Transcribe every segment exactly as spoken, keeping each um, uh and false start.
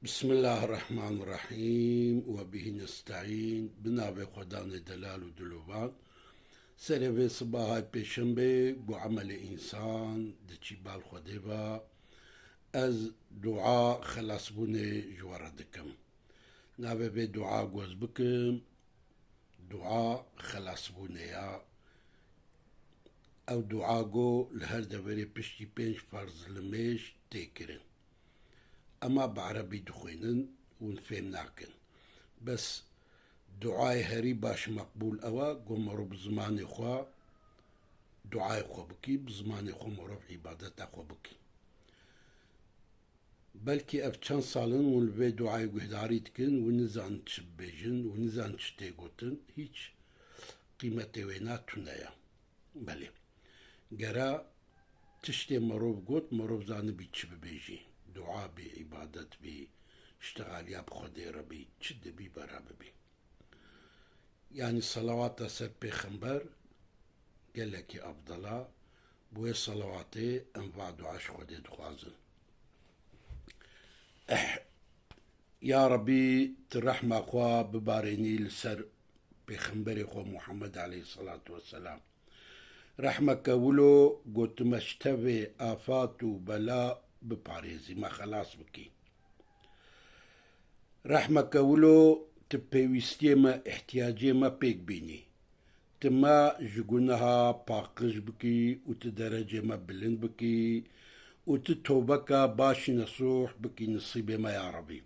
Bismillahirrahmanirrahîm. We bihî nesta'în. Bi navê Xwedanê delal û dilovan. Serê vê sibaha pêşembe, ku emelê însan diçî bal Xwedê ve, ez dua xelasbûnê ji we re dikim. Navê vê dua goz bikim. Dua xelasbûnê ya. Ew dua go li her deverê piştî pênc ferz limêj tê kirin. Ema bi erebî dixwînin, hûn fêm nakin. Bes duayê herî baş meqbûl ew e, go mirov bi zimanê xwe duayê xwe bikî, bi zimanê xwe mirov îbadeta xwe bikî. Belkî ev çend sal in hûn li vê duayê guhdarî dikin, hûn nizanin çi bibêjin, hûn nizanin çi tê gotin, hîç qîmetê wê ne tune ye. Belê. Gera tiştê mirov got, mirov zanibî çi bibêjî. Dua bî, îbadet bî, îştixaliya bi Xwedê re bî, çi dibî bera bibî. Yanî selawata ser pêxember gelekî afdal e. Bi wê selawatê em va dua ji Xwedê dixwazin. Eh, ya Rebî, tu rehma xwe bibarênî li ser pêxemberê xwe Muhammed aleyhisselatu vesselam. Rehmeke wilo, go tu me ji tevê afat û bela biparêzî, me xelas bikî. Rehmeke wilo, tu pêwîstiyê me, ihtiyacê me pêk bînî. Tu me ji guneha paqij bikî û tu derecê me bilind bikî û tu tobeka başî nesûh bikî nisîbê me ya Rebî.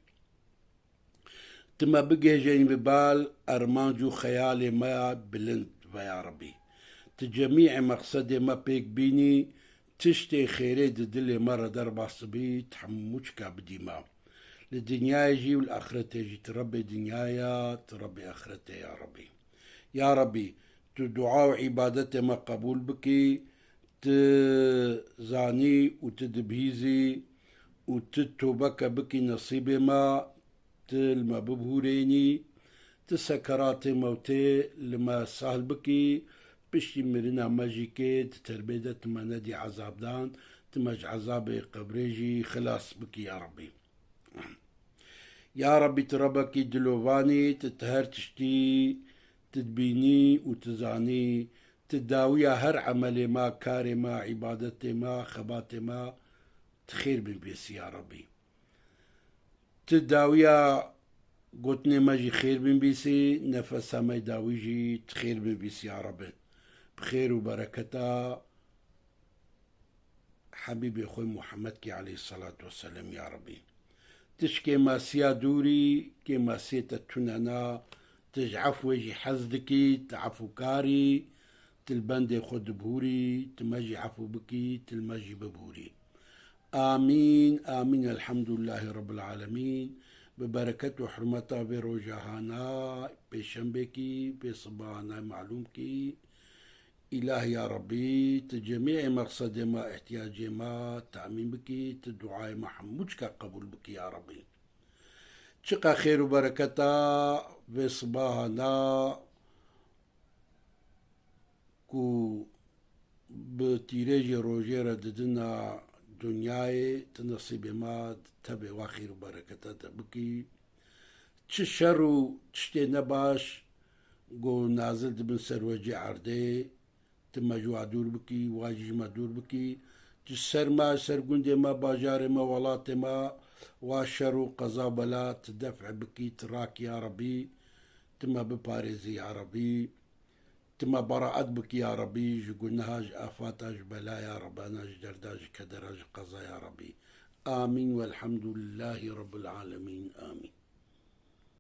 Tu me bigihêjînî bi bal, armanc û xeyalê me ya bilind ve ya Rebî. Tu cemîê meqsedê me pêk bînî, tiştê xêrê di dilê me re derbas bî, tu hemûçka bidî me. Li dinyayê jî û li axretê jî tu Rebbê dinyayê ya, tu Rebbê axretê ya Rebî. Ya Rebî, tu dua û îbadetê me qebûl bikî, tu zanî û tu dibihîzî û tu tobeke bikî nesîbê me, tu li me bibihûrênî, tu sekeratê mewtê li me sahl bikî, piştî mirina me jî kê, tu terbê de tu me nedî ezabdan, tu me ji ezabê qebrê jî xilas bikî ya Rebî. Ya Rebî, tu Rebekî dilovanî, tu, tu her tiştî tu dibînî û tu zanî, tu dawiya her emelê me, karê me, îbadetê me, xebatê me, tu xêr binvîsî ya Rebî. Tu dawiya gotinê me jî xêr binvîsî, nefesa me dawî jî tu xêr binvîsî ya Rebî. Bi xêr û bereketa Hebîbê xwe Muhammedkî aleyhisselatu vesselam ya Rebî. Tu ji kêmasiya dûrî, kêmasiyê te tune na, tu ji efwê jî hez dikî, tu efûkarî, tu li bendê xwe dibûrî, tu me jî efû bikî, tu li me jî bibûrî. Amîn, amîn, elhamdulillahî Rabbil alemîn. Bi bereket û hurmeta vê roja hana, pêşembekî, vê sibahana malûmkî, Îlah ya Rebî, tu cemîê meqsedê me, ihtiyacê me temîn bikî, tu duayê me hemûçka qebûl bikî ya Rebî. Çiqa xêr û bereketa vê sibahana ku bi tîrêjê rojê re didina dinyayê, tu nesîbê me tevê wa xêr û bereketa te bikî. Çi şer û tiştê nebaş ku nazil dibin ser wecê erdê, tu me ji wa dûr bikî, wa jî ji me dûr bikî. Tu ser me, ser gundê me, bajarê me, welatê me, wa şer û qeza bela tu def bikî, tu rakî ya Rebî, tu me biparêzî ya Rebî. Tu me beraet bikî ya Rebî ji guneha, ji afata, ji belaya Rebana, ji derda, ji kedera, ji qeza ya Rebî. Amîn. Welhamdulillahî Rabbil alemîn. Amîn.